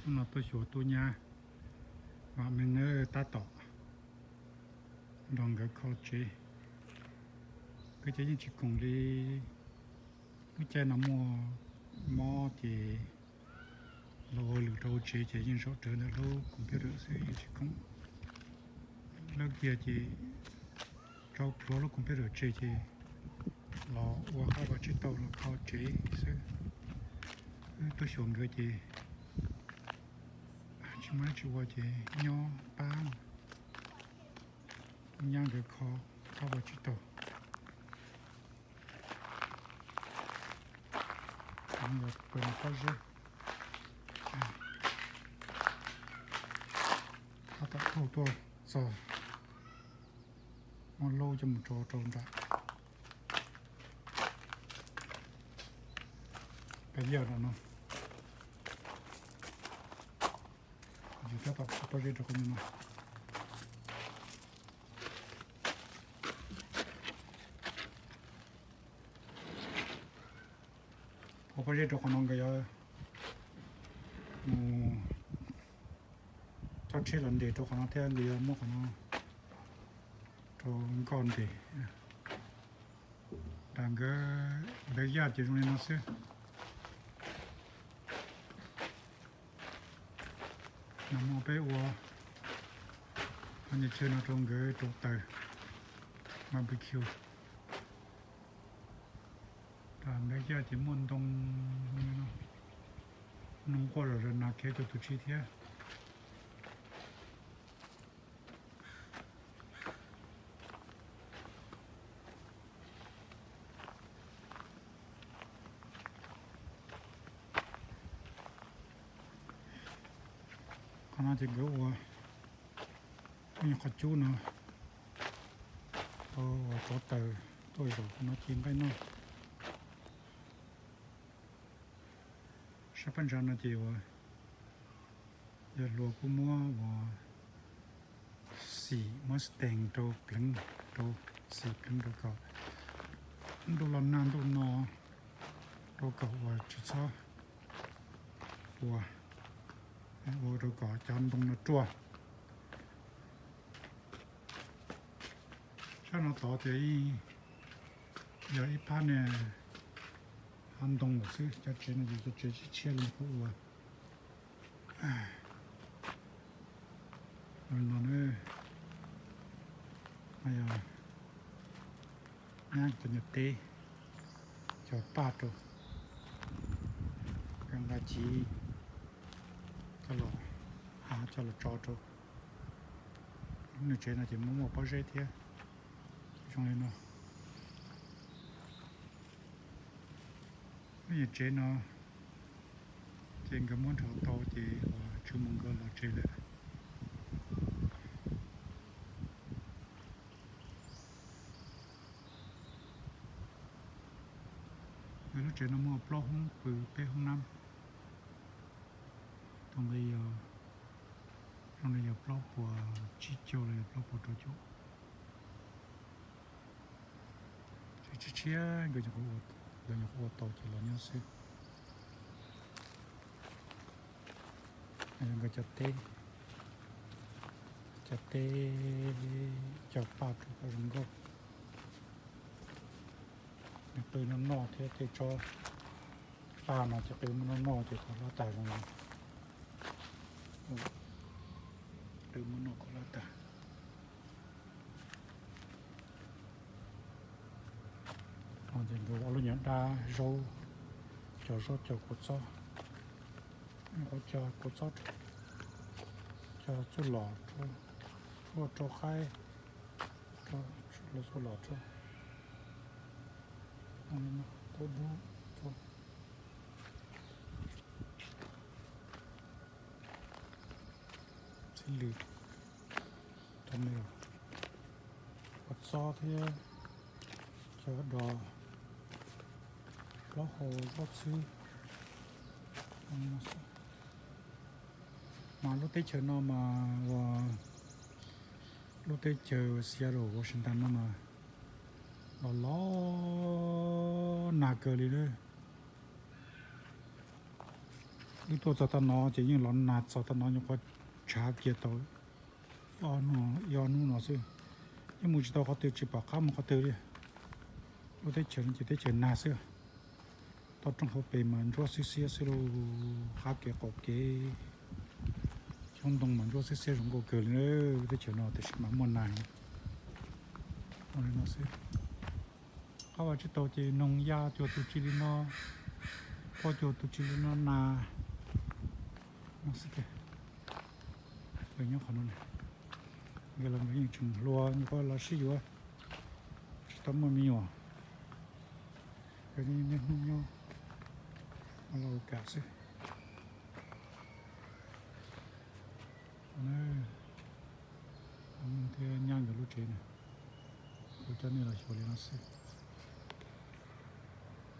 Hnub no tuaj xyuas tub nyab, vam meej nawb, tab tom nrog nkawd kho tsev. Nkawd ces yeej tsis koom li lub caij no muaj mob ces los ua lwm rau hauv tsev ces yeej zaum rawv ntawm lub koos pia ram xwb, yeej tsis koom. Lawb kiag ces rau plhuav lub koos pia ram tseg ces los ua qab vaj tsib taug los kho tsev xwb. Wb tuaj xyuas nkawd ces tsis muaj dab tsi ua ces nyob pab tub nyab nkawd kho qab vaj tsib taug. Pob zeb, tab tom taug tuaj txog muab laub coj mus tso rau nram pas yaj no. Ces tab tom pob zeb rau qhov no. Ua pob zeb rau qhov no nkawd yuav mus cob tsheb los nres rau qhov no thiab nkawd yuav muab qhov no rau nkoj nres. Nram nkawd npaj yaj ces zoo li no xwb. Nag hmo peb ua qhov chaw no rau nkawd rauv taws barbecue. Nram npaj yaj ces muaj ntoo, noog quaj zom zaws nag khiav cuag tus tshis thiab. Qhov no ces nkawd ua, ua nyuag qhov cub no, ua rauv taws tuaj zaum qhov no ci nqaij noj. Sab phab ntsa no ces ua, yawg hluas kuj muab ua xim Mustang rau pleev, rau xim pleev rau kom ntuj los nag ntuj no rau kom uas tsis txhob ua, ua rau kom cov ntoo no ruaj. Sab no tod ces yog ib phab niag hav ntoo lawm xwb, cov tsev no ces cov tsev tshiab tshiab li qhov ua. No, no yog nyab cov nyuag teb, cov paj rau, nqa civ coj los, coj los tso rau. Lub niag tsev no ces muaj muaj pob zeb thiab, zoo li no. Lub niag tsev no ces nkawd muab nrho tau ces uas tswv mus nkawd los tsev lawm. Lub tsev no muaj plaub hoob pw peb hoob nab. Tau nqi yog, zoo li yog plaub puas tsib caug los yog plaub puas rau caum. Tsev tshiab tshiab nkawd, lawv nyuam qhuav ua tau ces los nyob xwb. Nkawd cov teb, cov teb, cov paj rau kom zoo nkauj. Nws qw noj noj thiab tej tsob paj no ces qw muaj noj noj ces qhov lab tas zoo li. Qw muaj noj qhov lab tas. Ces nkawd ua lub nyuag dab zaub, cog zaub cog kua txob, cog kua txob, cog txuj lom, ua rau qaib, txuj lom rau, tau dub rau. Txhiv lwm, kua txob thiab cov dos, plaub hau, zaub txhwb. Mas lub teb chaws no mas ua lub teb chaws Seattle, Washington no mas los los nag kawg li lawm. Wb tuaj txog tag no ces yeej los nag txog tag no, nyuam qhuav tshav kiag tau ib ob hnub no xwb. Yeej mus tsis tau qhov twg, tsis pom qab mus qhov twg li. Lub teb chaws no ces teb chaws nag xwb. Toj roob hauv pes mas ntsuab xiab xiab xwb lauj, qab kev qaum kev. Xyoob ntoo mas ntsuab xiab xiab zoo nkauj kawg li. Lub teb chaws no tiam sis mas muaj nag li no xwb. Qab vaj tsib taug ces noog ya cuag tus tsis li no, quaj cuag tus tsis li no, nag no xwb tiag. Nkawd nyob qhov no, nkawd los nkawd yeej tseem hluas, nyuam qhuav los sib yuav, tsis tau muaj me nyuam. Nkawd niaj hnub nyob ua laj ua kam xwb. Thiab nyab nkawd lub tsev na, kuv coj nej los xyuas li no xwb.